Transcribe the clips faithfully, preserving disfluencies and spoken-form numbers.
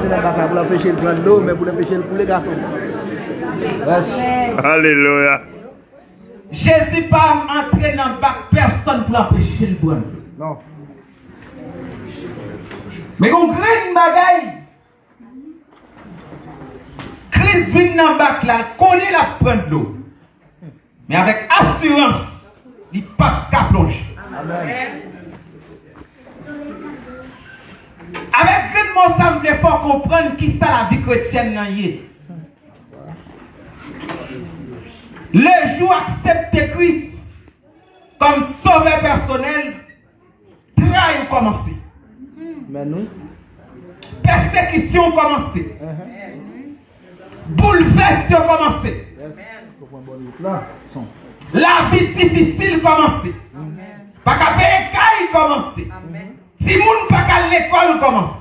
Nan bak la pou l anpeche l pran dlo, men pou l anpeche l koule gason. Yes. Alelouya. Jezi pa antre nan bak pèsonn pou l anpeche l pran dlo. Non. Men gon grenn bagay, Kris vin nan bak la, konnen l ap pran dlo. Men avèk asirans, li p ap ka plonje. Avèk grenn mo sa, m vle fè w konprann kisa lavi kretyèn nan ye. Lejou w aksepte Kris kòm sovè pèsonèl, tray ou kòmanse. Men nou. Pèsekisyon ou kòmanse. Boulvès yo kòmanse. Lavi difisil kòmanse. Pa ka peye kay kòmanse. Timoun pa ka al lekòl kòmanse.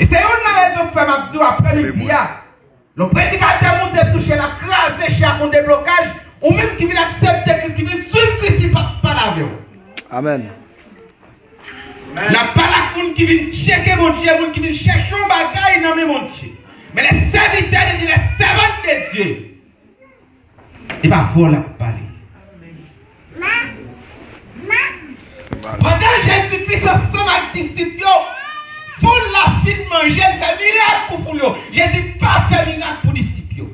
E se youn nan rezon k fè m ap di w aprè midi a, lè yon predikatè monte sou chè l ap kraze chè a kon deblokaj, ou menm ki vin aksepte Kris, ki vin swiv Kris, li p ap pale avè w. Amèn. N ap pale ak moun ki vin tcheke Bondye, moun ki vin chèche yon bagay nan men Bondye. Men les serviteurs de Dieu, les servantes de Dieu, e pa vòlè k ap pale. Pandan Jezi Kris ansanm ak disip yo, foul la fin manje, l fè mirak pou foul yo. Jezi pa fè mirak pou disip yo.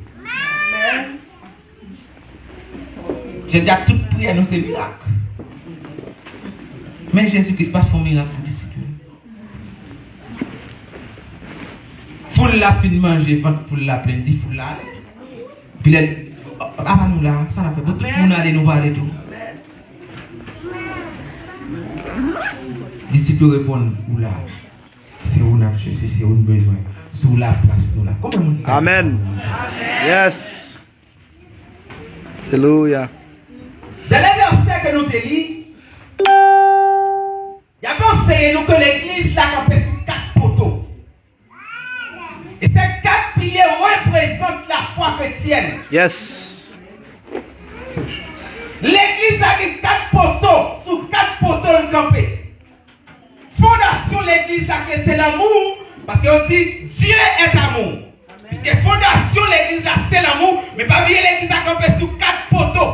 Jezi a tout priyè nou se mirak. Men Jezi Kris pa t fè yon mirak pou disip yo. Foul la fin manje, vant foul la plen, di foul la ale. Pi lè, apa nou la, sa n ap fè? Bon, tout moun ale, nou pa ale tou. Disip yo reponn, ou la. Se ou n ap chèche, se ou n bezwen. Sou laplas nou la. Konbyen moun ki Amèn. Yes. Alelouya. Dènye vèsè ke nou te li, y ap anseye nou ke legliz la kanpe sou kat poto. E se kat pilye reprezant lafwa kretyèn. Yes. Legliz la gen kat poto, sou kat poto l kanpe. Fondasyon legliz la ke se lanmou, paske yo di, Dieu est amour. Piske fondasyon legliz la se lanmou, men pa bliye legliz la kanpe sou kat poto.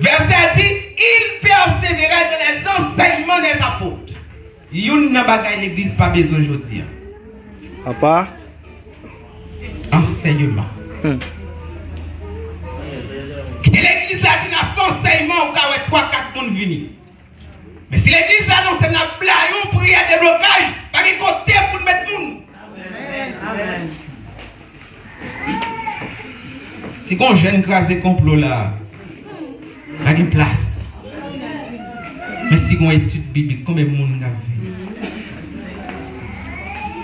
Vèsè a di, il persévéra dans les enseignements des apôtres. Youn nan bagay legliz pa bezwen jodi a. Apa? Ansèyman. Hmm. Kite legliz la di n ap fè ansèyman, ou ka wè twa, kat moun vini. Men si legliz la anonse n ap blayi yon priyè deblokaj, pa gen kote pou n met moun. Amèn. Amèn. Si gon jèn kraze konplo la, pa gen plas. Men si gon etid biblik, konbyen moun k ap vini?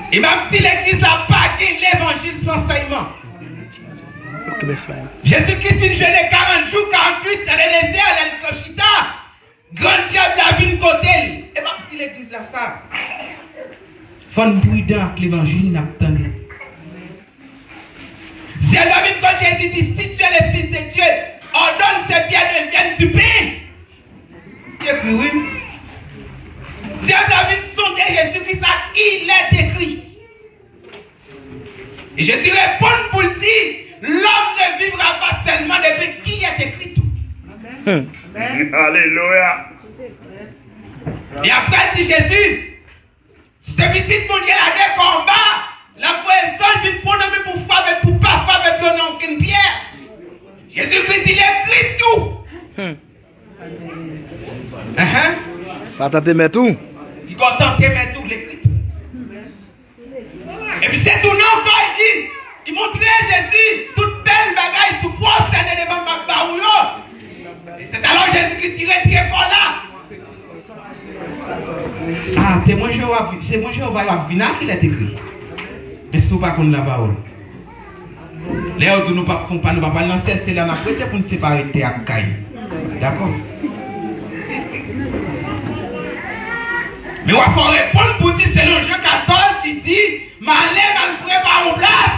E m ap di legliz la pa gen levanjil san ansèyman. Jezi Kris fin jene karant jou, karant nuit nan dezè, lè l chita. Gran dyab la vin kote l. E m ap di legliz la sa. Fò n pridan ak levanjil n ap tande. Dyab la vin kote Jezi di, si tu es le Fils de Dieu, ordonne ces pierres deviennent du pain. Li ekri, wi. Dyab la vin sonde Jezi Kris ak il est écrit. E Jezi reponn pou l di, l'homme ne vivra pas seulement de pain qui est écrit. Hmm. Alelouya. E apre l di Jezi, si se pitit Bondye, lage kò anba, l ap voye zanj vin pran nan men pou frape, pou pa frape pye w nan okenn pyè. Jezikri di, il est écrit tout. Hmm. Ahan. Pa tante mèt ou. Di kò tante mèt ou, il est écrit tout. Epi se tounen ankò, li di, li montre Jezi tout bèl bagay sou pwostène devan m ap ba ou yo. E se alò Jezi ki di, retire kò la. Ah, temwen Jewova, temwen Jewova yo ap vin ak, il est écrit. Men si w pa konn lapawòl. Lè yo di nou p ap fè yon pa, nou p ap al nan syèl, se la n ap rete pou n separe tè ak kay. Dakò? Men w ap fè w reponn pou di, selon Jan katòz, li di, m ale, m al prepare yon plas.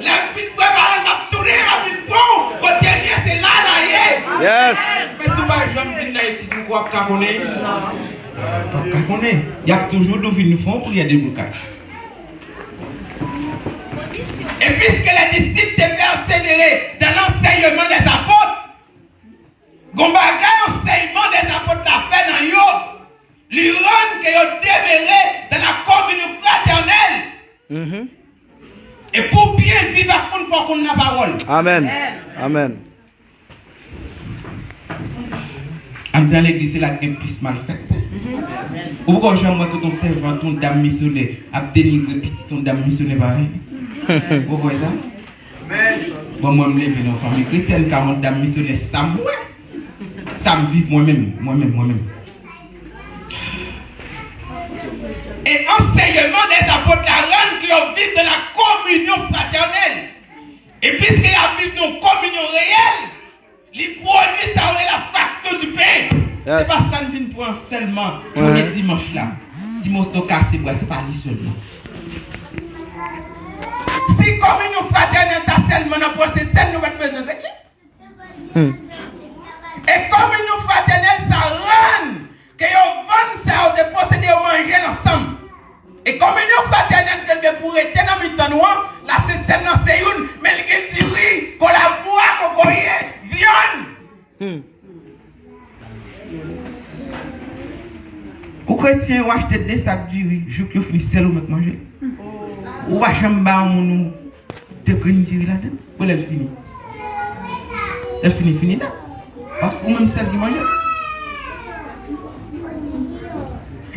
Lè m fin prepare l, m ap tounen, m ap vin pran w. Kote m ye, se la n a ye. Yes. Men si w pa janm vin nan etid ou, w ap ka konnen. Ou ka konnen, y ap toujou di w vin nou fè yon priyè deblokaj. Et puisque les disciples te persévéraient dans l'enseignement des apôtres, gon bagay ansèyman dèzapot la fè nan yo, li rann ke yo demere dans la communion fraternelle. Mhm. E pou w byen viv ak moun, fò w konn lapawòl. Amèn. Amèn. Anndan legliz, se la k gen plis malfèt. Ou poko janm wè kote yon sèvant, yon dam misyonè ap denigre pitit yon dam misyonè parèy li? Ou poko wè sa? Bon, mwen, m leve nan yon fanmi kretyèn, ka yon dam misyonè, sa m wè, sa m viv mwen menm, mwen menm, mwen menm. E ansèyman dèzapot la rann ke yo viv dans la communion fraternelle. E piske y ap viv nan yon kominyon reyèl, li pwodui sa yo rele la fraction du pain. Yes. Se pa sa n vin pran sèlman premye dimanch la. Ti moso kase bwa, se pa li sèlman. Si kominyon fratènèl ta sèlman nan pran Sentsèn, nou pa t bezwen kretyen. Hmm. E kominyon fratènèl sa rann ke yo vann sa yo te posede yo manje l ansanm. E kominyon fratènèl ke l gen pou rete nan mitan nou an, la Sentsèn nan se youn, men l gen diri, kolabwa, kokoye, vyann. Hmm. Ou kretyen, ou achte de sak diri, jouk yo fini, sèl ou mèt manje. Ou pa janm ba yon moun ou de grenn diri ladan. Bon, lè l fini. Lè l fini, fini nèt. Paske ou menm sèl ki manje.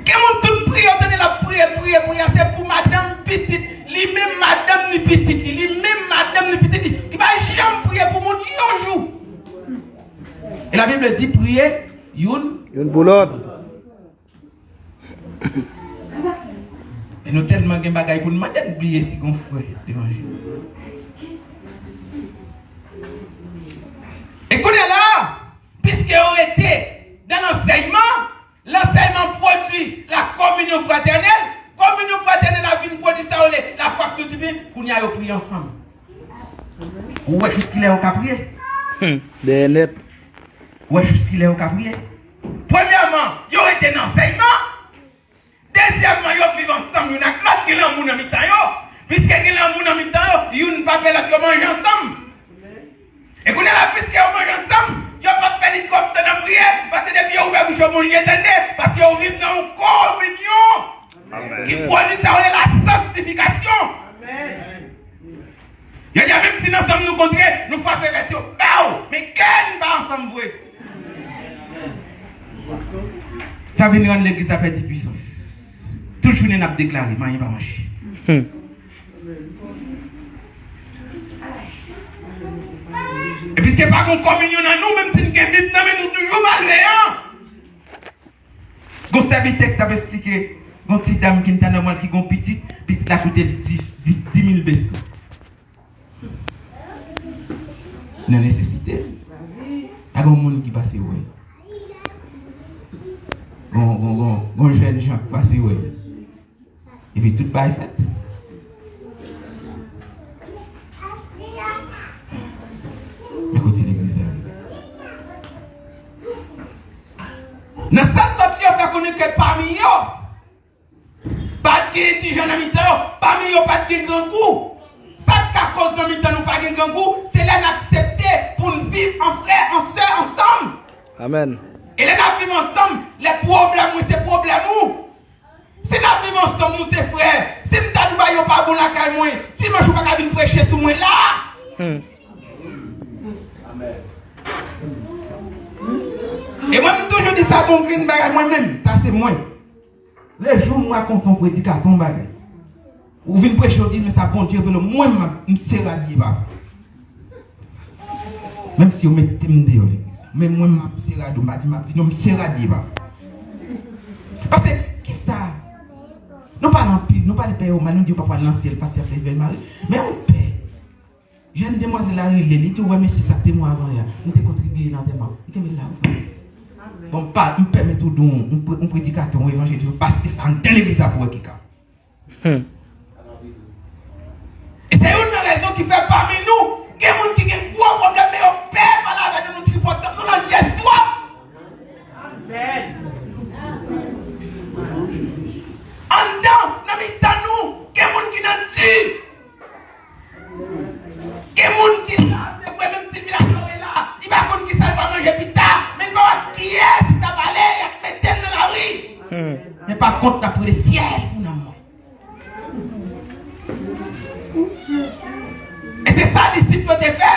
Gen moun tout priyè, ou tande l ap priye, priye, priye, se pou madanm, pitit. Li menm madanm ni pitit li, li menm madanm ni pitit li. Li pa janm priye pou moun yon jou. E Labib di, priye youn. Youn pou lòt. E nou tèlman gen bagay pou n mande, n bliye si gon frè devan je nou. E kounye la, piske yo rete nan lansèyman, lansèyman pwodui la kominyon fratènèl, kominyon fratènèl la vin pwodui sa yo rele la fraction du pain, kounye a yo priye ansanm. Ou wè jiskilè yo ka priye? Hmm, dèyè nèt. Ou wè jiskilè yo ka priye? Premyèman, yo rete nan ansèyman. Dezyèmman, yo viv ansanm youn ak lòt, gen lanmou nan mitan yo. Piske gen lanmou nan mitan yo, youn pa pè lòt, yo manje ansanm. E kounye a la, piske yo manje ansanm, yo p ap pèdi twòp tan nan priyè, paske depi yo ouvè bouch yo, Bondye tande, paske yo viv nan yon kominyon ki pwodui sa yo rele la sanktifikasyon. Yo di, menm si nan sanm nou kontre, nou fwa se vès yo ba w, men kè n pa ansanm vre. Sa vin rann legliz la pèdi pwisans. Tout jounen n ap deklare, manyen pa mache. Hmm. E piske pa gon kominyon nan nou, menm si n gen Bib nan men nou, toujou malveyan. Gon sèvitè ki t ap esplike, gon ti dam ki n ta nòmal ki gon pitit, pitit la koute l dis, dis, dis mil peso. Nan nesesite. Pa gon moun ki pase wè l. Gon, gon, gon, gon jèn jan ki pase wè l. Epi tout bagay fèt. Men kote legliz la rive? Nan sa n sot li, yo fè konnen ke pami yo, pa t gen endijèn nan mitan yo, pami yo pa t gen grangou. Sa k ka koz nan mitan nou pa gen grangou, se lè n aksepte pou n viv an frè, an sè ansanm. Amèn. E lè n ap viv ansanm, lè pwoblèm mwen se pwoblèm ou. Si n ap viv ansanm, nou se frè. Si m ta di w bagay yo pa bon lakay mwen, dimanch ou pa ka vin preche sou mwen la. Hmm. E mwen, m toujou di sa, bon grenn bagay mwen menm, sa se mwen. Le jou m rakonte yon predikatè yon bagay, ou vin preche, ou di, men sa Bondye vle, mwen, m, m se rad li ye, pa vre. Menm si yo mete m deyò legliz, men mwen, m ap se rad ou, m pa di, m ap di, non, m se rad li ye, pa vre. Paske, kisa? Nou pale anpil, nou pale pè yo mal, nou di yo pa pral nan syèl, paske y ap sèvi vèy mari. Men yon pè, jèn demwazèl la rele, li di, ou wè mesye sa k te mò avan yè a, m te kontribiye nan antèman l. Li kenbe l la, ou frè. Bon, m pa, m pèmèt ou di yon, yon pre-, yon predikatè, yon evanjelis, yon pastè sa anndan legliz la pou wè ki ka. Hmm. E se youn nan rezon ki fè pami nou, gen moun ki gen gwo pwoblèm, men yo pè pale avè nou, nou tripotap, nou landjèz twòp. Amèn. Sa disip yo te fè.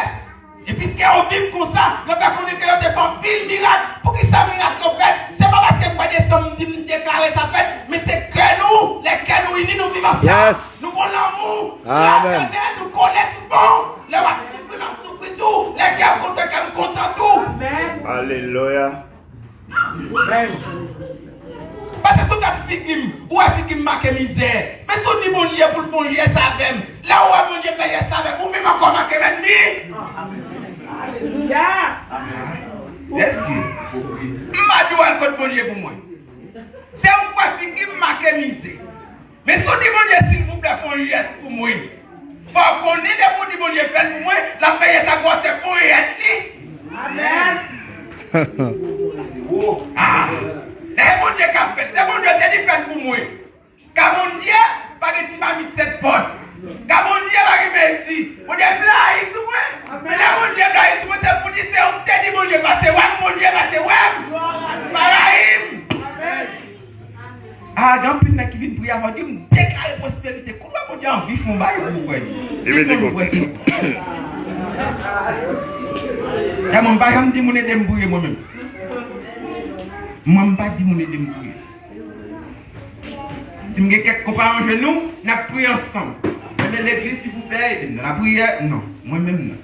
E piske yo viv konsa, yo fè konnen ke yo te fè anpil mirak. Poukisa mirak yo fèt? Se pa paske frè de sè m di m deklare sa fèt, men se kè nou, lè kè nou ini, nou viv ansanm. Yes. Nou gon lanmou. Amen. Nou fratènèl, nou kole tout bon. Lè w ap soufri, m ap soufri tou. Lè kè w kontan, kè m kontan tou. Amen. Alelouya. Paske si w gad figi m, ou wè figi m make mizè. Men si w di Bondye pou l fè yon jès avè m, lè ou wè Bondye fè jès la avè m, ou menm ankò make lènmi. Alelouya. Mèsi. M pa di w al kot Bondye pou mwen. Se ou k wè figi m make mizè. Men si w di Bondye, silvouplè, fè yon jès pou mwen. Fò w konnen depi w di Bondye fè l pou mwen, l ap fè jès la gwosè ponyèt li. Amen. Ah, lè Bondye ka fè l, se Bondye te di fè l pou mwen. Ka Bondye pa gen ti mamit sèt pòt. Ka Bondye pa gen mezi. Bondye blayi sou mwen. Men lè Bondye blayi sou mwen, se pou di se ou k te di Bondye pase wè m, Bondye pase wè m. Pa rayi m. Ah, gen anpil nèg ki vin priye avè w, di m deklare pwosperite. Kounye a Bondye anvi fè yon bagay pou ou, frè. Li mete gon prèske. Sa mwen, m pa janm di moun ede m priye mwen menm. Mwen, m pa di moun ede m priye. Si m gen kèk konpayon jenou, n ap priye ansanm. Mwen, legliz, silvouplè, ede m nan lapriyè. Non, mwen menm non.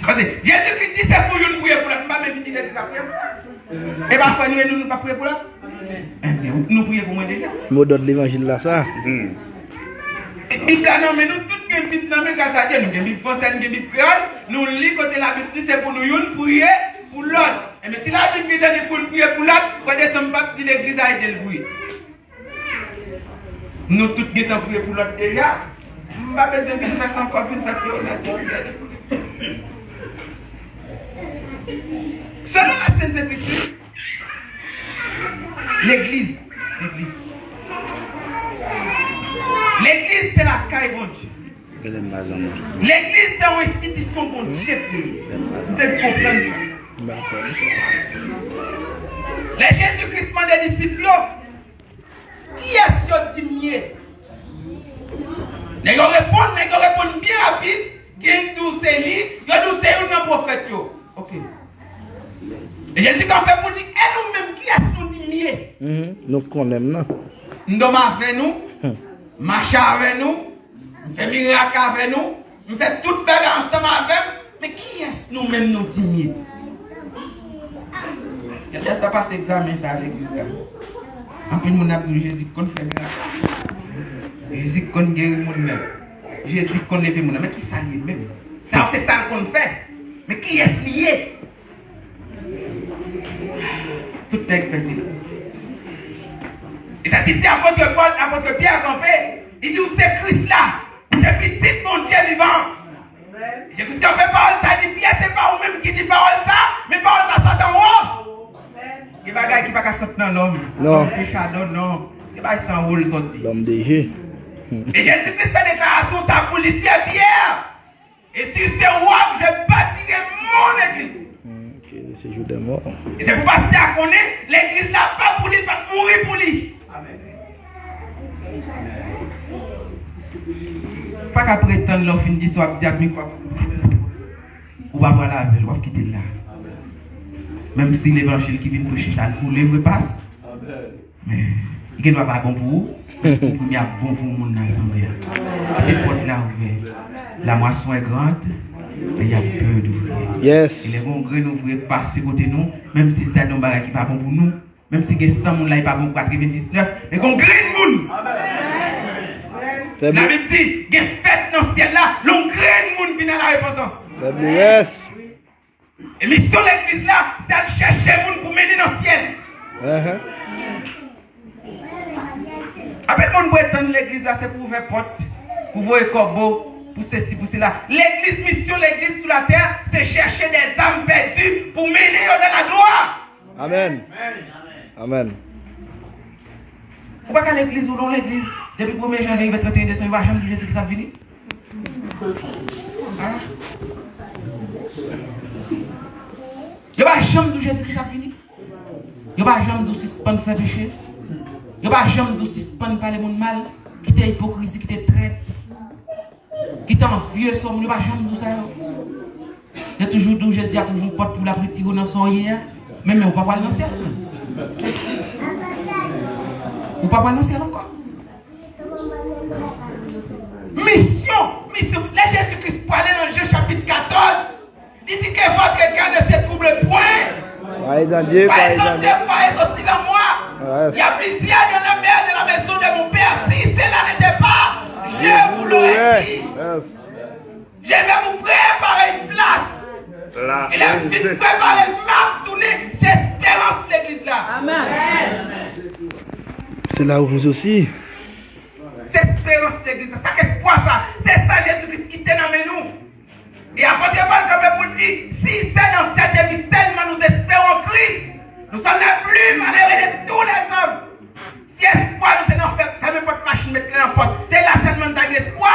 Paske Jezikri di se pou youn priye pou lòt. M pa menm vin di legliz la priye pou lòt. E pa frè nou e nou, nou pa priye pou lòt? Ebyen, nou priye pou mwen deja. Modòd levanjil la sa. Bib la nan men nou, tout gen Bib nan men, gras a Dye, nou gen Bib fransè, nou gen Bib kreyòl, nou li kote Labib di se pou nou youn priye pou lòt. Ebyen, si Labib di pou nou priye pou lòt, frè de sè m p ap di legliz a ede l priye. Nou tout gentan priye pou lòt deja. M pa bezwen vin fè sa ankò, vin fè yo nan seri. Selon la Sent Ekriti, legliz, legliz, legliz se lakay Bondye. Legliz se yon enstitisyon Bondye kreye. Ou dwe konprann sa. Lè Jezi Kris mande disip yo, kiyès yo di m ye? Nèg yo reponn, nèg yo reponn byen rapid. Gen ki di w se li, yo di w se youn nan pwofèt yo. Oke. E Jezi kanpe pou l di, e nou menm, kiyès nou di m ye? Mhm. Nou konnen m nan. M dòmi avè nou, mache avè nou, m fè mirak avè nou, m fè tout bagay ansanm avè m, men kiyès nou menm nou di m ye? Gade ata pase egzamen sa legliz la. Anpil moun ap di w Jezi konn fè mirak. Jezi konn geri moun nan. Jezi konn leve moun nan. Men kisa l ye menm? Sa se sa l konn fè. Men kiyès li ye? Tout nèg fè silans. E sa di se apot Pòl, apot Pyè kanpe. Li di w se Kris la. Ou se pitit Bondye vivan. Jezi kanpe pawòl sa di Pyè, se pa ou menm ki di pawòl sa, men pawòl sa sot anwo. Gen bagay ki pa ka sot nan lòm. Non. Lòm de chadò, non. Gen bagay se anwo l soti. Lòm de je. E Jezi Kris fè deklarasyon sa pou li, se Pyè. Et sur ce roc, je bâtirai mon église. Hmm, ok, se jou de mò. E se pou pastè a konnen, legliz la pa pou li, l pa t mouri pou li. Amen. Pa ka pretann lè w fin di sa w ap di ak mikwo a pou ou pa pral avè l, w ap kite l la. Menm si levanjil ki vin preche la, l boule vre pas. Men, li gen dwa pa bon pou ou, men konprann li ap bon pou moun nan sanble a. Kite pòt la ouvè. La moisson est grande, mais il y a peu d'ouvriers. Yes. E lè gon grenn ouvriye k pase kote nou, menm si l ta di yon bagay ki pa bon pou nou, menm si gen san moun la, li pa bon pou katrevendiznèf, men gon grenn moun. Labib di, gen fèt nan syèl la, lè yon grenn moun vin a la repantans. Fè bou, yes. E misyon legliz la, se al chèche moun pou mennen nan syèl. Anpil moun pretann legliz la se pou ouvè pòt, pou voye kòbo, pou sesi, pou sela. Legliz, misyon legliz sou latè, se chèche des âmes perdues pou mennen yo dans la gloire. Amen. Amen. Ou pa ka legliz ou non legliz, depi premye janvye rive trannteyen desanm, yo pa janm di Jezi Kris ap vini. Ah. Yo pa janm di w Jezi Kris ap vini. Yo pa janm di w sispann fè peche. Yo pa janm di w sispann pale moun mal. Kite ipokrizi, kite trèt. Ki te anvye sa w moun yo pa janm di w sa yo. Yo toujou di w Jezi ap ouvri yon pòt pou l ap retire w nan sa w ye a. Men, men ou pa pral nan syèl, menm. Ou pa pral nan syèl ankò. Misyon, misyon. Lè Jezi Kris pale nan Jan chapit katòz, li di que votre cœur ne se trouble point. Croyez en Dieu, croyez en Dieu, croyez aussi en moi. Yes. Il y a plusieurs dans la mer, dans la maison de mon père. Si cela n'était pas, je vous l'aurais dit. Yes. Je vais vous préparer une place. E lè m fin prepare l, m ap tounen. Se esperans legliz la. Amen. C'est là où vous aussi. Se esperans legliz la. Sa k espwa sa? Se sa Jezi Kris kite nan men nou. E apot Pòl kanpe pou l di, si c'est dans cette vie seulement nous espérons Christ, nous sommes les plus malheureux de tous les hommes. Si espwa nou se nan fè, fèmen pòt machin, met plen nan pòch, se la sèlman n ta gen espwa.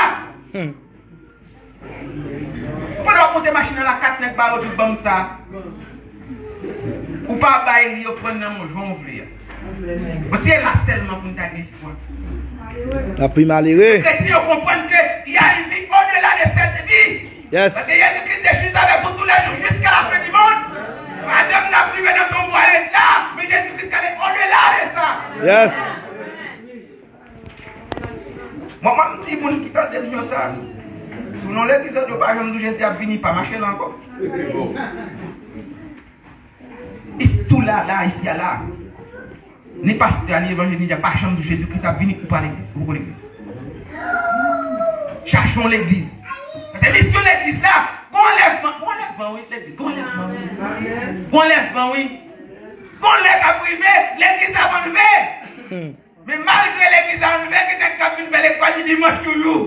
Ou pandan w ap monte machin nan la, kat nèg ba yo di w ban m sa. Ou pa bay li, yo pran nan men w jan w vle a. Bon, si e la sèlman pou n ta gen espwa. N ap pi malere. Kretyen yo konprann ke y a une vie au-delà de cette vie. Yes. Paske Jezi Kris te chita avèk ou tou lè jou jiska la fen di mond. Madanm nan ap rive nan tonbo a, l ret la, men Jezi Kris ale au-delà de ça. Yes. Mwen, mwen, m di moun ki tande m konsa, si w nan legliz yo, yo pa janm di w Jezi ap vini, pa mache la ankò. Isi la, la, isi a la. Ni pastè a, ni evanjelis, ni dyak, pa janm di w Jezi Kris ap vini, ou pa legliz, ou poko legliz. Chache yon legliz. Se misyon legliz la. Gon anlèvman, gon anlèvman wi, legliz, gon anlèvman wi. Gon anlèvman wi. Gon lè k ap rive, legliz ap anlve. Men malgre legliz la anlve, gen nèg k ap vin fè lekòl li dimanch toujou.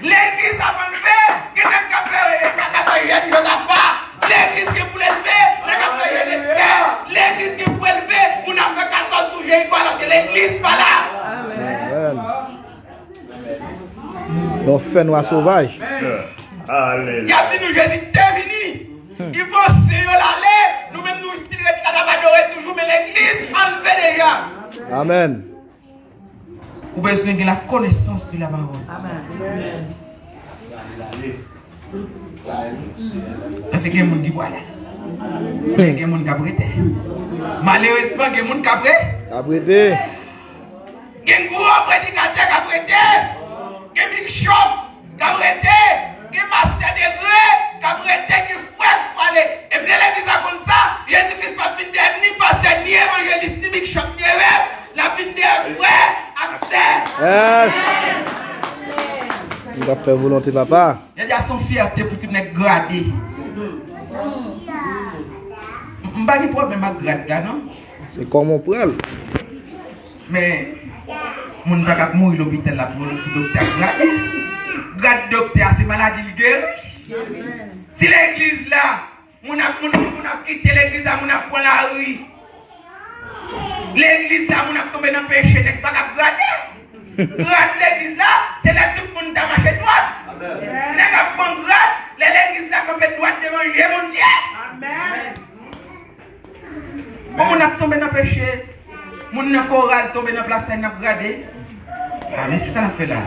Legliz ap anlve, gen nèg k ap fè, k ap fè jèn Jozafa. Legliz gen pou l elve, nèg ap fè jèn Estè. Legliz gen pou elve, moun ap fè katòz jou Jeriko, alòske legliz pa la. Amèn. Yon fènwa sovaj. Alelouya. Y ap di nou Jezi te vini. Li pran sen yo l ale, nou menm nou still ret la, n ap adore toujou, men legliz anlve deja. Amèn. Ou bezwen gen la connaissance de la parole. Amen. Paske gen moun ki pwale. Men gen moun k ap rete. Malerezman, gen moun k ap re- K ap rete. Gen gwo predikatè k ap rete. Gen bishop k ap rete. Gen master degré k ap rete, gen frè k pwale. Epi lè legliz la konn sa, Jezi Kris p ap vin dèyè ni pastè, ni evanjelis, ni bishop, ni evèk. L ap vin dèyè frè ak sè. Yes. M t ap fè volonte papa. Jodi a se yon fyète pou tout nèg grade. M, m pa gen pwoblèm ak grad la, non. Se kòman w pran l. Men, moun pa t ap mouri lopital la pou, pou doktè a grade. Grad doktè a, se maladi l geri. Si legliz la, moun ap, moun, moun ap kite legliz la, moun ap pran lari. Legliz la, moun ap tonbe nan peche, nèg pa ka grade. Grad legliz la, se lè tout moun ta mache dwat. Nèg ap pran grad, lè legliz la kanpe dwat devan je Bondye. Bon, moun ap tonbe nan peche, moun nan koral tonbe nan plas la, n ap grade. A, men se sa n ap fè la.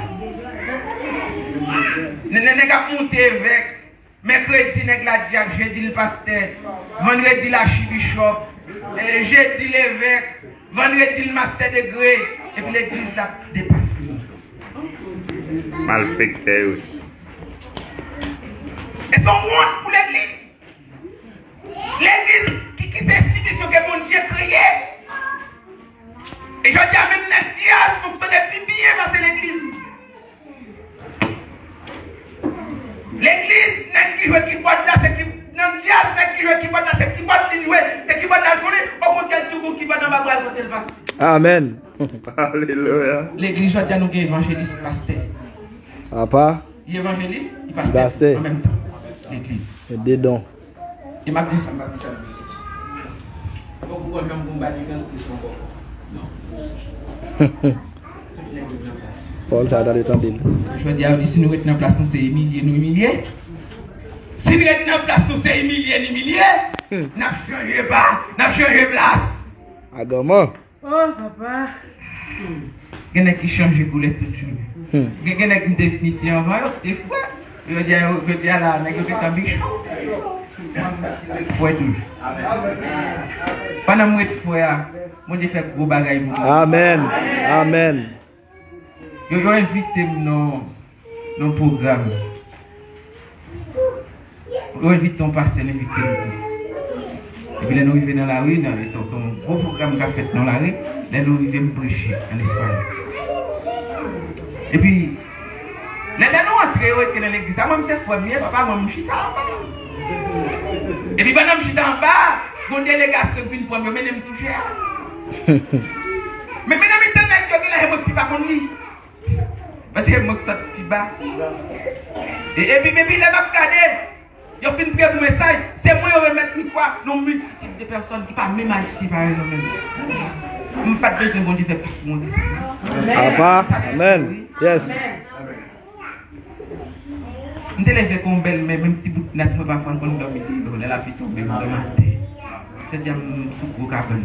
Nè-, nè-, nèg ap moute evèk. Mèkredi, nèg la dyak, jedi, l pastè, vandredi, l achibichòp, e, jedi, l evèk, vandredi, l master degré, epi legliz la depafini. Malfektè yo. E se yon wont pou legliz. Legliz ki, ki se enstitisyon ke Bondye kreye. E jodi a, menm nèg djaz fonksyone pi byen pase legliz. Legliz, nèg ki jwe kibòd la, se ki, nan djaz, nèg ki jwe kibòd la, se kibòd li jwe, se kibòd la l konnen, okontrè, l tou gon kibòd anba bra l kote l pase. Amèn. Alelouya. Legliz, jodi a, nou gen evanjelis, pastè. Apa? Li evanjelis, li pastè, pastè, an menm tan. Legliz. E de don. E m ap di sa, m ap di sa. Bon, pou wè janm pou m pa di granplis ankò. Non. Tout nèg yo nan plas yo. Pawòl sa a, tande, tande l. Jodi a, yo di si nou ret nan plas nou, se imilye nou imilye. Si n ret nan plas nou, se imilye n imilye. Hmm. N ap chanje pa, n ap chanje plas. Aganman. Oh, papa. Gen nèg ki chanje koulè tout jounen. Hmm. Gen, gen nèg m te vin isi anvan yo, te fre. Jodi a, yo, jodi a la, nèg yo gentan big show. Fwè toujou. Pandan m ret fwè a, Bondye fè gwo bagay pou mwen. Amèn. Amèn. Yo, yo envite m nan, nan pwogram. Yo envite yon pastè, yo envite m tou. Epi lè nou rive nan lari, nan, e ton, ton gwo pwogram k ap fèt nan lari, lè nou rive, m preche an espayòl. Epi, lè, lè nou antre, yo rete nan legliz la, mwen, m se frè m ye, papa, mwen, m chita anba. Epi pandan m chita anba, gon delegasyon vin pran m, yo mennen m sou chè a. Men, men nan mitan nèg yo, genlè se mwen k pi pa konn li. Paske mwen k sot pi ba. E, epi, epi lè m ap gade, yo fin priyé pou mesaj, se mwen yo remèt mikwo a nan yon miltitid de pèsòn ki pa menm ayisyen parèy nou menm. M pa t bezwen Bondye fè plis pou mwen ke sa. Apa, amen. Yes. M te leve kon bèl men, menm ti bout nat mwen pafwa m konn dòmi deyò, lè lapli tonbe, m dòmi atè. Jodi a m sou gwo kabann.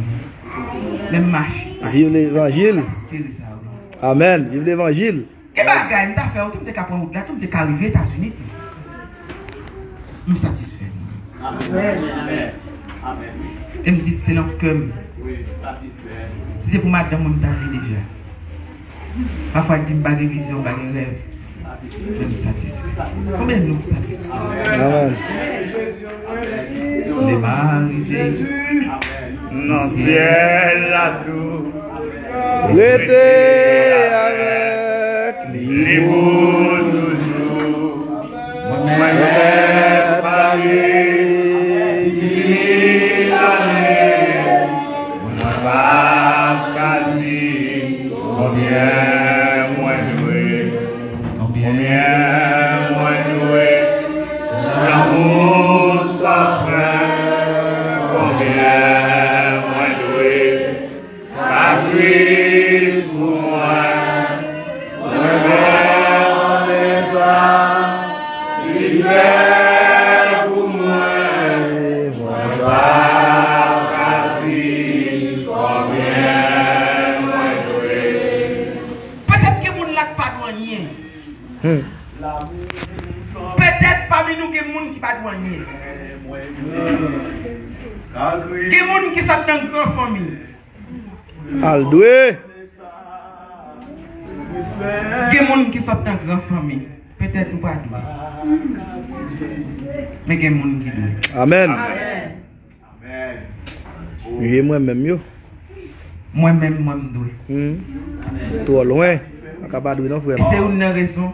Men m mache, mache. Viv levanjil. Espere sa, wi. Amèn. Viv levanjil. Gen bagay m ta fè tou, m te ka pran wout la tou, m te ka rive Etazini tou. M satisfè. Amèn. E m di se nan kè m. Si se pou madanm mwen, m ta ale deja. Pafwa l di m pa gen vizyon, m pa gen rèv. Men m satisfè. Konbyen nou satisfè? Amèn. Lè m a rive nan syèl la tou. Rete avèk li pou toujou. Mwen mèt pale, fini pale. Mwen p ap ka di konbyen mwen dwe. Konbyen mwen dwe. Lanmou san fen. Konbyen mwen dwe. Sakris pou mwen, mwen konnen sa li fè pou mwen, mwen pa ka di konbyen mwen dwe. Petèt gen moun la k pa dwe anyen. Hmm. Petèt pami nou gen moun ki pa dwe anyen. Gen moun ki sot nan gran fanmi. Al dwe. Gen moun ki sot nan gran fanmi. Petèt ou pa dwe. Men gen moun ki dwe. Amèn. Ye mwen menm yo. Mwen menm, mwen m dwe. Hmm. Twò lwen. Pa ka pa dwe non, frè m. E se youn nan rezon.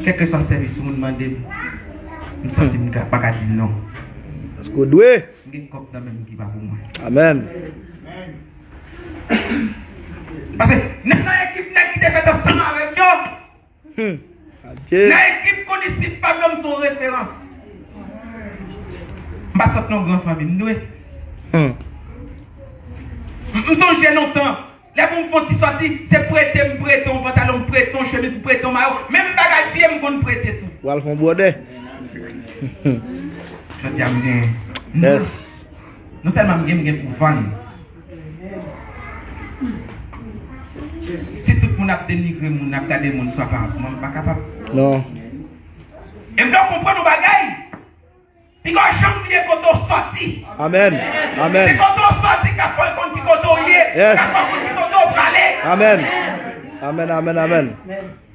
Kèlkeswa sèvis moun mande m, m santi m ka, pa ka di non. Paske w dwe. M gen kòb nan men m ki pa pou mwen. Amèn. Paske nan, nan ekip nèg ki te fèt ansanm avè m yo, hmm, nan ekip kondisip pa m yo, m se yon referans. M pa sot nan yon gran fanmi, m dwe. Hmm. M, m sonje lontan, lè pou m fè yon ti sòti, se prete m prete yon pantalon, m prete yon chemiz, m prete yon mayo, menm bagay pye m konn prete tou. W al fè yon bwòdè. Jodi a m gen. Yes. Non sèlman m gen, m gen pou vann. Si tout moun ap denigre moun, ap gade moun sou aparans, mwen m pa kapab. Non. E m fè w konprann yon bagay. Piga w janm bliye kote w sòti. Amèn. Amèn. Se kote w sòti k ap fè w konn ki kote w ye. Yes. K ap fè w konn ki kote w prale. Amèn. Amèn, amèn, amèn.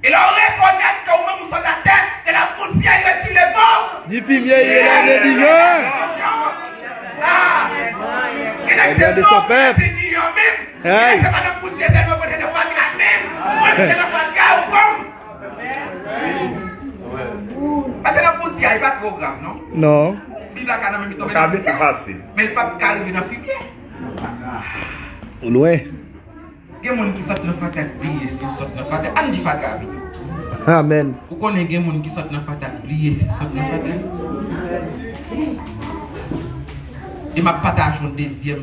E lè w rekonèt ke ou menm ou sot atè, ke lapousyè retire pa w. Di fimye ye lè de divan. Ah. Gen nèg se mò ki retire yo menm. Gen nèg se pa nan pousyè sèlman, pote nan fatra menm. Mwen se nan fatra, ou konprann? Pase nan pousyè, e pa twò grav, non? Non. Bib la ka nan men m tonbe nan pousyè. Men l p ap ka rive nan fimye. Ou lwen. Gen moun ki sot nan fatra k bliye si yo sot nan fatra. Ann di fatra a pito. Amèn. Ou konnen gen moun ki sot nan fatra k bliye si yo sot nan fatra. E m ap pataje yon dezyèm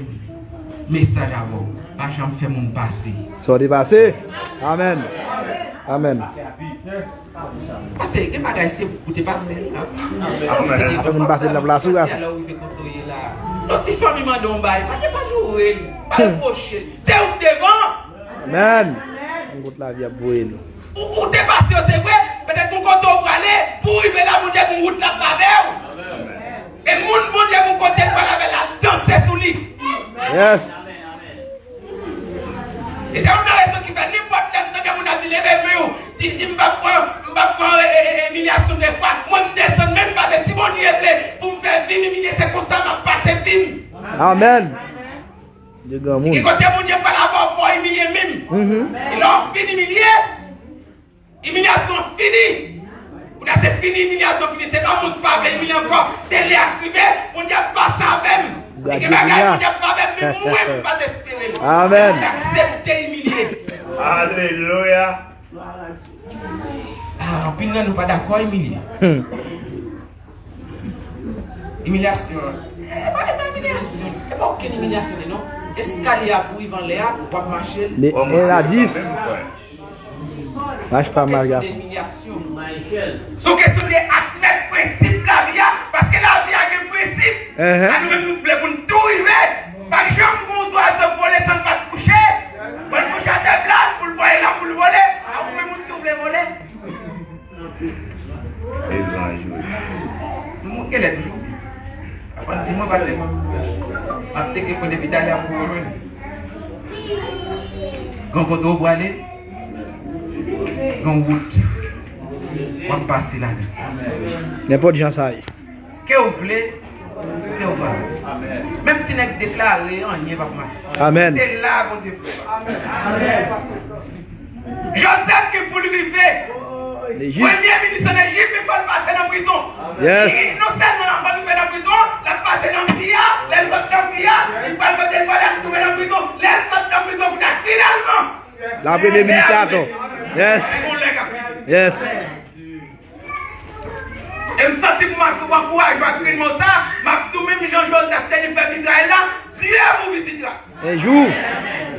mesaj avè w. Pa janm fè moun pase. Sa w te pase. Amèn. Amèn. Pase, gen bagay se ou te pase l la. Amèn. Ou te pase l la, plas ou, lè ou rive kote w ye la. Yon ti fanmi mande yon bagay, pa dekouraje l, pa repwoche l. Se ou k devan. Amèn. Yon kout lavi ap voye nou. Ou, ou te pase yo, se vre, Petèt gon kote w prale, pou w rive la, Bondye gon wout l ap ba avè w. E moun Bondye gon kote l pral avè l, al danse sou li. Yes. E se youn nan rezon ki fè nenpòt lè m tande moun ap di leve men w, di, di m p ap pran, m p ap pran e, e, e, imilyasyon de fwa. Mwen m desann menm pase si Bondye vle pou m fè vi m imilye, se konsa m ap pase vi m. Amèn. Dye granmoun. Gen kote Bondye pral avè w, fò w imilye menm. E lè w fin imilye, imilyasyon an fini. Kounye a se fini, imilyasyon fini. Se pa mwen ki pa vle imilye ankò. Se lè a k rive, Bondye ap pase avè m. E gen bagay Bondye ap fè avè m, menm mwen m pa t espere l. Amèn. M aksepte imilye. Alelouya. Ah, anpil nan nou pa dakò imilye. Imilyasyon. E pa, e pa imilyasyon. E pa okenn imilyasyon li non. Eskalye a pou rive anlè a, w ap mache l. Li en a dis. Mache pa malgre. Se yon kesyon de admèt prensip lavi a, paske lavi a gen prensip. A nou menm nou vle pou n tou rive. Pa janm gon zwazo k vole san l pa t kouche. Bon, l kouche atè plat pou l vole la pou l vole. A ou menm ou tou vle vole. Mezanjou. Nou mouke lè toujou. Avan di mwen pase. M ap teke fon depi talè a pou mwen jwenn. Gon kote w prale. Gon wout. W ap pase ladan. Nenpòt jan sa ye. Ke w vle, ke w pa vle. Menm si nèg deklare anyen p ap mache. Amèn. Se la Bondye vle pase. Joseph gen pou l rive. Premye minis ann Ejip, men fò l pase nan prizon. Yes. Li, non sèlman l ap rive nan prizon, l ap pase nan pri a, lè l sot nan pri a, li pral kote l pral ap touve nan prizon. Lè l sot nan prizon, kounye a finalman. La premye minis la ato. Yes. Yes. E m santi pou m ankouraje w ak grenn mo sa, m ap di w menm jan Jozèf te di pèp Izrayèl la, Dye vou vizit la. Un jour,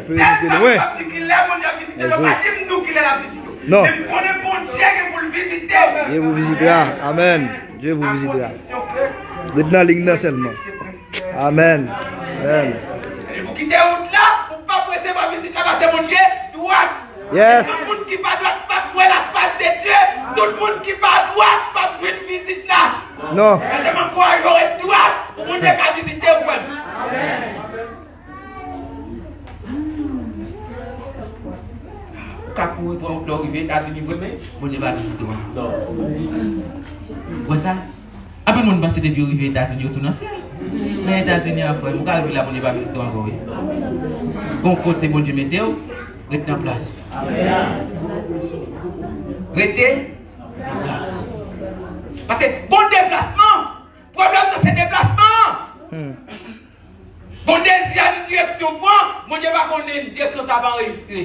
sèl sa m p ap di ki lè Bondye ap vizite w, pa di m di w ki lè l ap vizite w. Men m konnen Bondye gen pou l vizite w. Dye vou vizite la. Amèn. Dye vou vizite la. Ret nan liy nan sèlman. Amèn. Amèn. E pou kite wout la, ou p ap resevwa vizit la, paske Bondye dwat. Yes. Tout moun ki pa dwat p ap wè lafas de Dye. Tout moun ki pa dwat p ap jwenn vizit la. Non. Mwen te ankouraje w ret dwat pou Bondye ka vizite w, frè m. Ou ka kouri pran wout la, ou rive Etazini vre, men Bondye pa vizite w. Ou wè sa? Anpil moun panse depi yo rive Etazini, yo tou nan syèl. Men Etazini an, frè m, ou ka rive la, Bondye pa vizite w ankò, wi. Gon kote Bondye mete w, ret nan plas ou. Rete nan plas ou. Paske gon deplasman, pwoblèm nan se deplasman an. Gon dezi a ni direksyon pran, Bondye pa konnen direksyon sa pa anrejistre.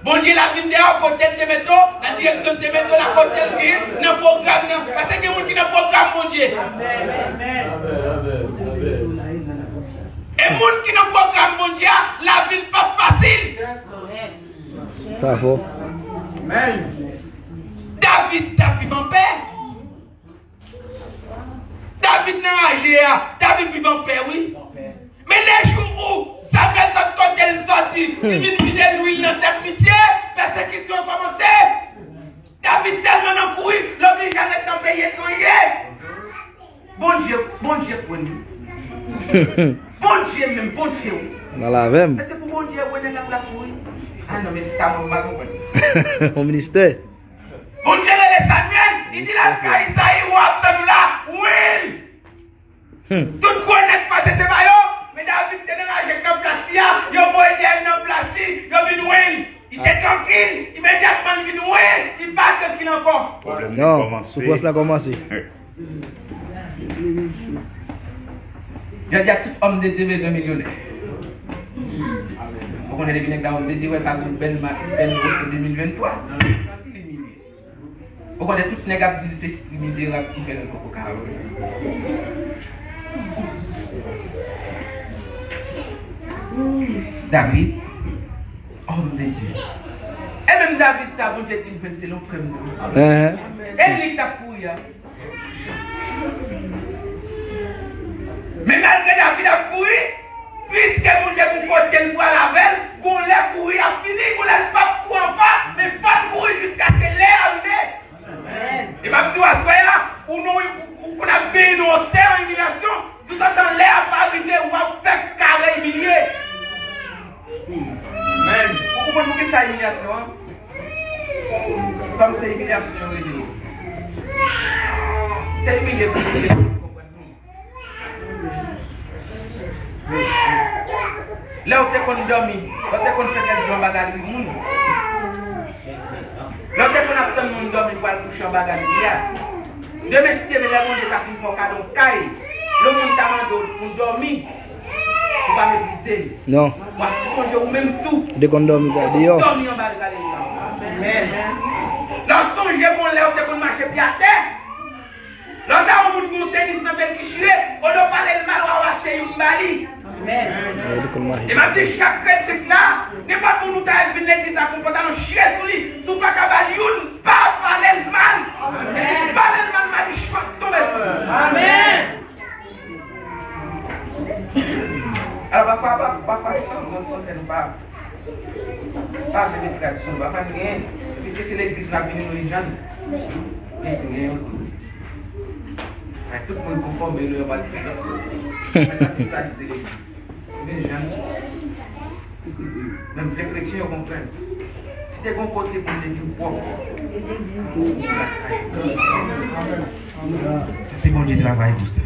Bondye la vin dèyè w, kote l te mete w, nan direksyon l te mete w la, kote l vin, nan pwogram nan. Paske gen moun ki nan pwogram Bondye. E moun ki nan pwogram Bondye a, lavi l p ap fasil. Sa fò. David t ap viv anpè. David nan raje a, David viv anpè, wi. Men lè jou ou Samyèl sot kote l soti, li vin vide lwil nan tèt misye, pèsekisyon an kòmanse. David tèlman nan kouri, l oblije al ret nan peyi etranje. Bondye, Bondye kwè nou. Bondye menm, Bondye wi. Nan lavè m. Men se pou Bondye wè nèg la pou l ap kouri. A non, men se sa mwen m pa konprann. Yon ministè. Bondye rele Samyèl, li di l al kay Izayi, w ap tann ou la, wi. Tout gwo nèg pase se pa yo, men David te nan raje k nan plas li a, yo voye dèyè l nan plas li, yo vin wi l. Li te trankil, imedyatman l vin wi l, li pa trankil ankò. Non, soufrans lan kòmanse. Jodi a tout homme de Dieu bezwen milyonè. Ou konnen depi nèg la homme de Dieu, wè l pa vin bèl ma, bèl wout de mil venntwa. Santi li milye. Ou konnen tout nèg ap di l se espri mizerab ki fè l poko ka avanse. David, homme de Dieu. E menm David sa, Bondye di m jwenn se lon krèm nan. E li k t ap kouri a. Men malgre David ap kouri, piske Bondye gon kote l pral avè l, gon lè kouri ap fini, gon lè l p ap kouri ankò, men fò l kouri jiskaske lè a rive, Konn poukisa imilyasyon an? Kòm se imilyasyon yo rele yo. Se imilye pou imilye pou konprann nou. Lè w te konn dòmi, lè w te konn fè nèg yo anba galeri moun. Lè w te konn ap tann moun dòmi pou al kouche anba galeri a. Demen, si Dye vle, lè Bondye ta fin fè w kado yon kay, yon moun ta mande w pou dòmi, ou pa meprize l. Non. W a sonje ou menm tou. Ou te konn dòmi deyò. Dòmi anba galeri a. Amèn. Lè w sonje gon lè w te konn mache pye atè. Lè w ta wè yon moun gen yon tenis nan pye l ki chire, olye w pale l mal, w a rache youn ba li. Amèn. E m ap di chak kretyen ki la, nenpòt moun ou ta wè vin legliz la, gon pantalon chire sou li, si w pa ka ba l youn, pa pale l mal. E si w pale l mal, madichon ap tonbe sou li. Amèn. Alò, pafwa, pafwa, pafwa, e sa moun konn fè nou pa, pa vle met rad sou nou. Pafwa, nou genyen, piske se legliz n ap vini, nou vin jwenn. Men si genyen yon tou. Men tout moun konfòme, lè yo pral tout lòt kote. Men pa ti sa ki se legliz. Vin jwenn. Men m vle kretyen yo konprann. Si te gon kote pou m te vin pwòp, se Bondye travay pou sa.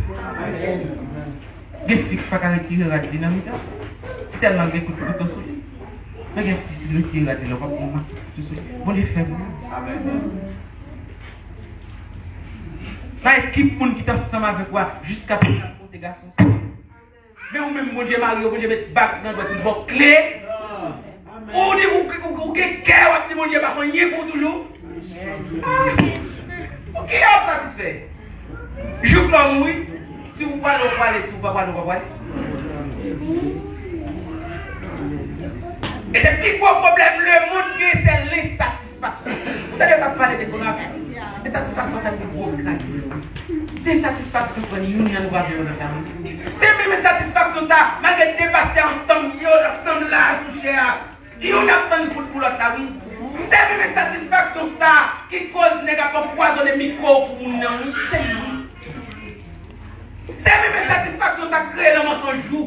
Gen fi k pa ka retire rad li nan mitan. Si tèlman l gen kout kouto sou li. Men gen fi, si l retire rad li la, w p ap wè yon kout kouto sou li. Bondye fè pou ou. Nan ekip moun ki t ansanm avèk ou a, jiska prezan, kote gason. Men ou menm, Bondye mare w, Bondye met bag nan dwèt ou, li ba w kle. Ou di ou, ou, ou gen kè, w ap di Bondye pa fè anyen pou ou toujou. Ah! Pou kiyès w ap satisfè? Jouk lè w mouri, si w prale, w prale, si w pa prale, w pa prale. E se pi gwo pwoblèm lemonn gen, se lensatisfaksyon. Ou tande yo t ap pale de konavis? Ensatisfaksyon fè pi gwo krak. Se ensatisfaksyon pran youn nan nou pa vle nan tan. Se menm ensatisfaksyon sa, malgre de pastè ansanm yo, ansanm la, sou chè a. Youn ap tann kout pou lòt la, wi. Se menm ensatisfaksyon sa ki koz nèg ap anpwazonnen mikwo pou moun nan, wi. Se li, wi. Se menm ensatisfaksyon sa k kreye nan mansonj ou.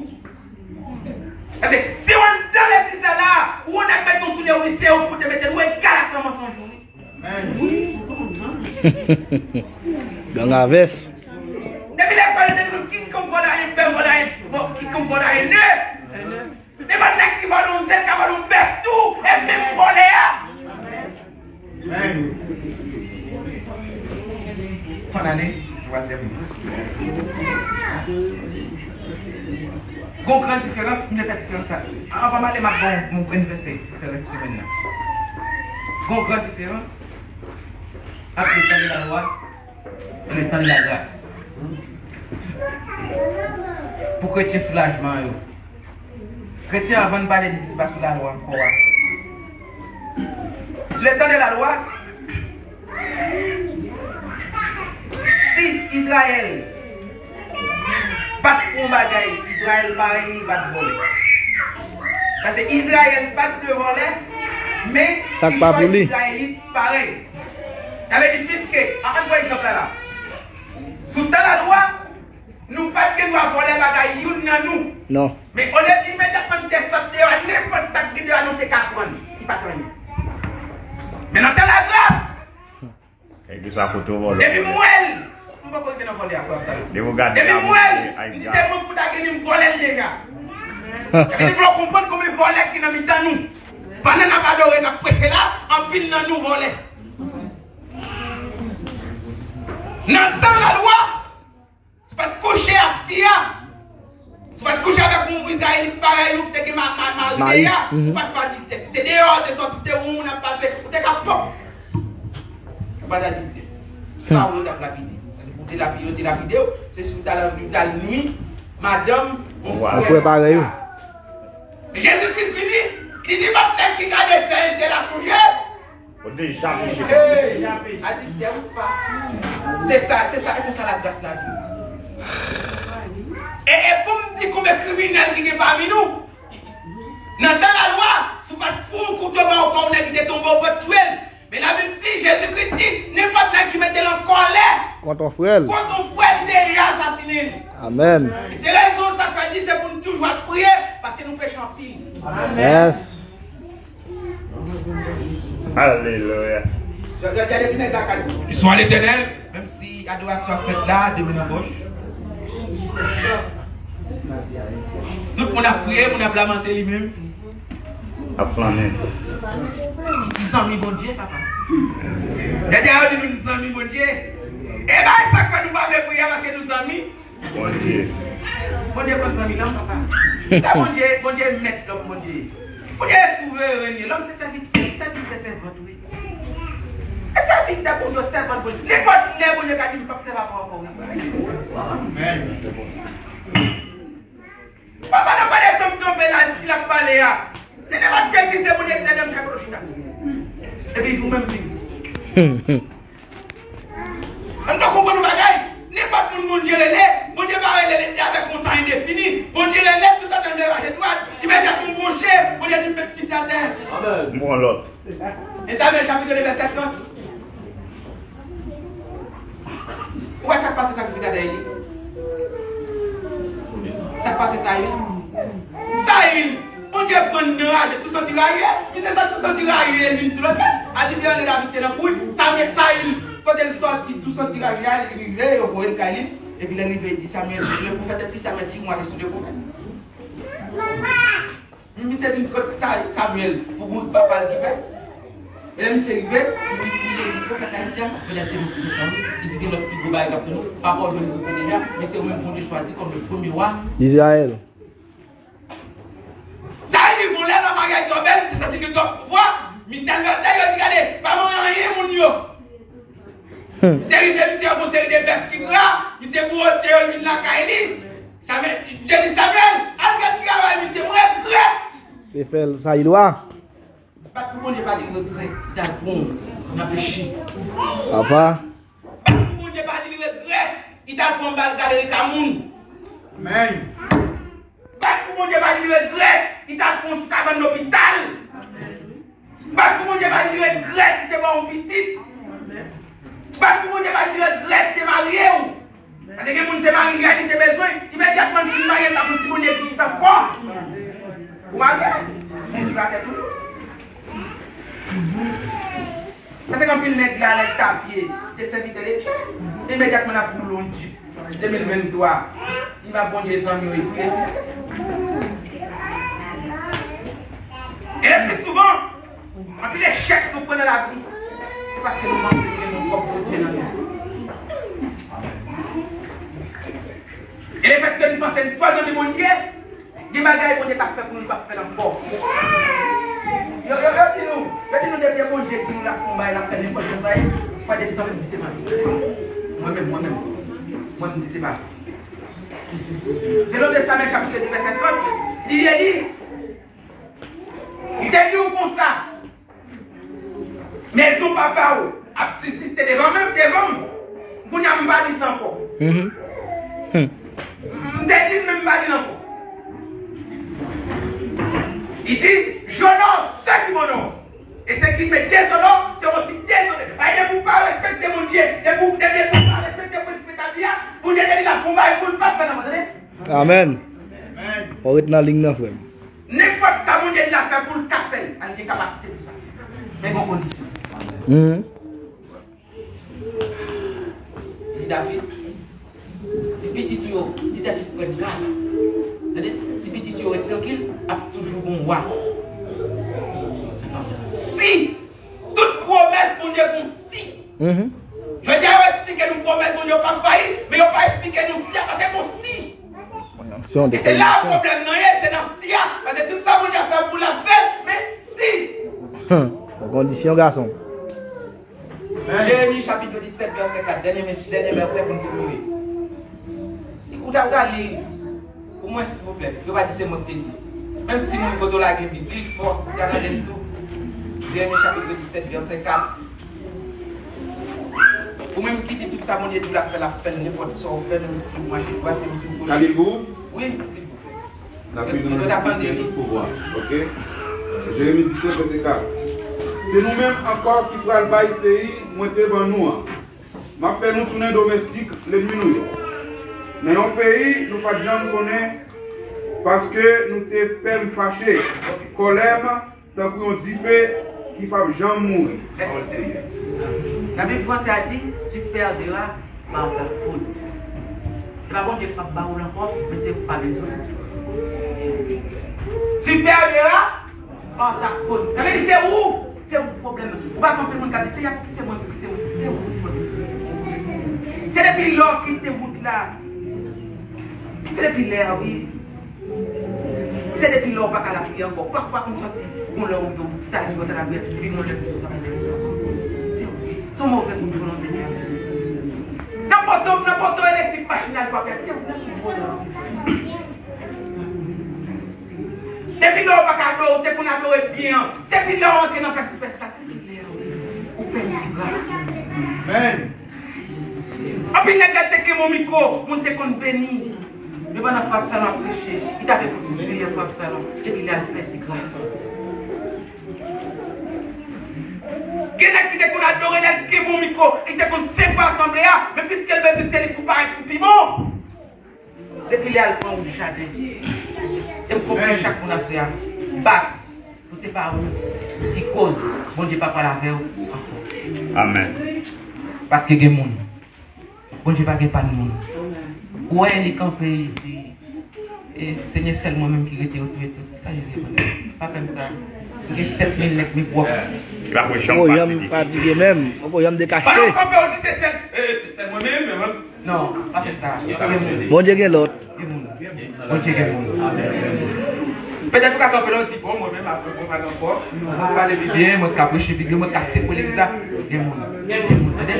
Paske si w anndan legliz la la, ou wè nèg mete yon soulye, ou di se ou pou te mete l, ou egal ak nan mansonj ou, wi. Gang a vès. Depi lekòl, yo te di nou kikonk vòlè a en bèf, vòlè a en, kikonk vòlè a en nè. Nenpòt nèg ki vòlè yon zèl ka vòlè yon bèf tou, e menm vòlè a. Fò n ale, nou pral tèmine. Gon gran diferans, m vle fè diferans sa. Anvan m ale, m ap ba w yon, yon vèsè pou fè rès semèn nan. Gon gran diferans ant le temps de la loi et le temps de la grâce. Pou kretyen soulajman yo. Kretyen, anvan n pale de li pa sou lalwa ankò a. Sou le tan de lalwa, si Izrayèl pa t fè yon bagay, Izrayèl parèy li pa t vòlè. Paske Izrayèl pa t dwe vòlè, men li chwazi Izrayelit parèy. Sa vle di, piske, an, ann pran egzanp la la. Sou tan lalwa, nou pa t gen dwa vòlè bagay youn nan nou. Non. Men olye imedyatman nou te sot deyò a, nenpòt sa k gen deyò a nou te ka pran. Li pa t anyen. Men nan tan lagras, e ki sa kote w vòlè? Depi m wè l, m poko rive nan vòlè a, frè Absalom. Depi w gade depi m wè l, m di se mwen pou ta gen li, m vòlè l deja. Sa vle di pou w konprann konbyen vòlè ki nan mitan nou. Pandan n ap adore, n ap preche la, anpil nan nou vòlè. Nan tan lalwa, si w pa t kouche ak fi a, si w pa t kouche avèk yon Izrayelit parèy ou ki te gen ma-, ma-, mari deja, ou pa t fè adiltè. Si se deyò ou te sòti, ou te wè yon moun ap pase, ou te ka pòp. Ou pa t adiltè. Se pa ou yo t ap lapide. Paske pou te lapide, yo te lapide w, se si w t al, ou t al nwi madanm yon frè parèy ou. Men Jezi Kris vini, li di, nenpòt nèg ki gade sè entèl a kouje, ou deja peche. Hey, adiltè ou pa. Se sa, se sa, e konsa lagras la vini. E, e pou m di konbyen kriminèl ki gen pami nou. Nan tan lalwa, si w pa t foure yon kouto ba yon pa yon nèg ki te tonbe, ou pa t touye l. Men Labib di, Jezikri di, nenpòt nèg ki mete l an kòlè kont yon frè l, kont yon frè l, li deja asasinen l. Amèn. E se rezon sa k fè di se pou n toujou ap priye, paske nou peche anpil. Yes. Alelouya. Jodi a depi nèg la ka di. Lis mwen Letènèl, menm si adorasyon ap fèt la, de men nan pòch. Tout moun ap priye, moun ap lamante li menm. Ap flannen. Li zanmi Bondye, papa. Jodi a yo di nou li zanmi Bondye. E bay sa k fè nou pa vle priye a paske nou zanmi. Bondye. Bondye konn zanmi lòm, papa. Sa Bondye, Bondye mèt lòm, Bondye. Bondye souveren, lòm se sèvitè, sèvitè sèvant, wi. E sèvitè Bondye, sèvant Bondye. Nenpòt lè Bondye ka di m p ap sèvi avè w ankò, wi. Amèn. Papa nan fè de zanm tonbe la, si l ap pale a. Se nenpòt kèl ki se Bondye ki se nan chèf chita. Epi ou menm vini. Ann nou konprann yon bagay. Nenpòt moun Bondye rele, Bondye pa rele li avèk yon tan endefini. Bondye rele toutotan l vle rache dwat. Imedyatman m bwonche, Bondye di m met pye atè. Amèn. M pran lòt. Ezayèl chapit de vèsè trant. Ou wè sa k pase sakrifikatè Eli? Sa k pase Sayil? Sayil! Bondye pran nan raje, tou santi raje, misye sa tou santi raje, li vin sou lotèl. A diferan de David te nan kouri, sa met Sayil, kote l sòti, tou santi raje a, li rive, yo voye l kay li, epi lè l rive, li di Samyèl, le pwofèt, si Samyèl di, mwen ale sou le pwofèt. Misye vin kot Sa-, Samyèl, pou bout papa l ki pèdi. E lè misye rive, misye di pwofèt ayisyen, men lè se nou ki pran li, li di gen lòt pi gwo bagay k ap tann nou, papa w jwenn li kote deja, men se ou menm Bondye chwazi kòm le premye wa. Izrayèl. Sa rive yon lè nan maryaj twò bèl, misye santi gen twòp pouvwa, misye al batay, yo di gade, pa ban anyen moun yo. Misye rive, misye gen yon seri de bèf ki gra, misye bwote yo, l vin lakay li. Sa vle, misye di Samyèl, al gad travay misye, mwen regrèt. Te fè l sa, il wa. Bat pou Bondye pa di regrèt, li t al pran w nan peche. Papa. Bat pou Bondye pa di li regrèt, li t al pran bal gade li ka moun. Amèn. Bat pou Bondye pa di li regrèt, li t al pran w sou kabann lopital. Bat pou Bondye pa di li regrèt, li te ba w yon pitit. Bat pou Bondye pa di li regrèt, li te marye w. Paske gen moun se maryaj li te bezwen, imedyatman l fin marye, l pa konn si Bondye egziste ankò. Ou marye? Ou sou latè toujou. Paske anpil nèg la, nèg tapye, te sèvitè de Dye. Imedyatman l ap woule yon djip. De mil venntwa, li pa Bondye zanmi yo, li priye sou latè. E le pli souvan, anpil echèk nou pran nan lavi, se paske nou panse nou gen yon kòb Bondye nan nou. E lefètke nou panse nou twò zanmi Bondye, gen bagay Bondye t ap fè pou nou, li p ap fè l ankò. Yo, yo, yo di nou, yo di nou depi Bondye di nou l ap fè yon bagay, l ap fè nenpòt jan sa ye, fwa de san menm di se manti. Mwen menm, mwen menm, mwen menm di se pa vre. Selon Testament chapit de vèsè trant, li di, li te di w konsa, mezon papa w ap sisite devan menm devan m. Kounye a m pa di sa ankò. M te di l men m pa di l ankò. Li di, j'honore ceux qui m'honorent. E se ki me dezonore, se osi dezonore. Ay, depi w pa respekte moun vye, depi w depi w pa respekte prensip etabli a, Bondye te di l ap fè yon bagay pou l pa fè l ankò, tande? Amèn. Ou ret nan liy nan, frè m. Nenpòt sa Bondye di l ap fè pou l ka fè l, al gen kapasite pou sa. Men gen yon kondisyon. Li di David, si pitit ou yo, si tes fils prennent garde, tande, si pitit ou yo ret trankil, ap toujou gon wa. Si tout pwomès Bondye gon si. Jodi a yo esplike nou pwomès Bondye yo p ap fayi, men yo pa esplike nou si a, paske gon si. E se la pwoblèm nan ye, se nan si a, paske tout sa Bondye ap fè pou l ap fè l, men si. Kondisyon gason. Jeremi chapit disèt vèsè kat, dènye mes-, dènye vèsè pou n te rive. Ou ta pral li pou mwen, silvouplè. Yo pa di se mwen ki te di. Menm si moun kote w la gen Bib, li fò, ou ta tande li tou. Jeremi chapit disèt vèsè kat. Ou menm ki di tout sa Bondye di w l ap fè, l ap fè l, nenpòt sa w fè, menm si w mache dwat, menm si w goch. Wi, silvouplè. N ap li nan non de Kris ki gen tout pouvwa. Ok? Jeremi disèt, vèsè kat. Se nou menm ankò ki pral bay peyi mwen te ban nou an. M ap fè nou tounen domestik lènmi nou yo. Nan yon peyi nou pa t janm konnen, paske nou te fè m fache. Kòlè m tankou yon dife Ki p ap janm mouri. Pawòl Senyè. Labib fransè a di, tu perdras par ta faute. Se pa Bondye k p ap ba ou l ankò, men se ou k pa bezwen. Tu perdras par ta faute. Sa vle di se ou, se ou pwoblèm nan. Ou pa gen anpil moun k ap di, Senyè, poukisa se mwen, poukisa se mwen? Se ou ki fòt. Se depi lè w kite wout la. Se depi lè a, wi. Se depi lè w pa ka lapriyè ankò. Pafwa konn santi gon lè ou rive ou ta rive ou ta lapriyè, epi gon lè ou sa pa fè sa. Se ou. Se yon move bout volonte li ye. Nan poto, nan poto elektrik machin al frape, se ou menm ki vòlè. Depi lè w pa ka adore, ou te konn adore byen an. Se depi lè w antre nan fè sipèsta, se depi lè ou pèdi gras. Amèn. Anpil nèg la te kenbe yon mikwo, moun te konn beni. Men pandan frè Absalon ap preche, li t ap fè konn sipeyè frè Absalon, epi li al pèdi gras. Gen nèg ki te konn adore, lè l kenbe yon mikwo, li te konn sekwe asanble a, men piske l bezwen se li pou parèt pou pi bon. Depi lè a l pran wout jaden, e m konseye chak moun aswè a, bat pou se pa ou ki koz Bondye pa pral avè w ankò. Amèn. Paske gen moun, Bondye pa gen pa n moun. Ou wè li kanpe, li di, e, Senyè, sèl mwen menm ki rete, yo touye tout. Sa yo vle mwen. Pa fè m sa. M gen sèt mil nèg mi pwòp. Li pa pran janm fatige. Poko janm fatige menm. Poko janm dekache. Pandan w kanpe, w di se sèl, e, se sèl mwen menm, men mwen. Non, pa fè sa. Gen moun. Bondye gen lòt. Gen moun. Bondye gen moun. Petèt ou ka kanpe la, ou di, bon, mwen menm, apre mwen pa gen ankò. Mwen pale pi byen, mwen ka preche pi byen, mwen ka sekwe legliz la. Gen moun. Gen moun, tande?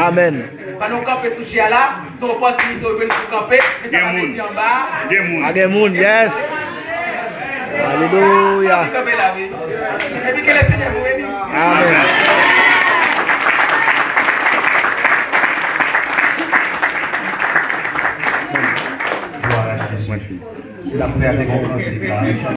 Amèn. Pandan w kanpe sou chè a la, se yon opòtinite w jwenn pou kanpe, men sa pa vle di anba. Gen moun. A gen moun, yes. Alelouya. Kanpe la, wi. Epi ke le Senyè vous bénisse. Amèn. Glwa a Jezi. Pastè a te gen yon kantik la.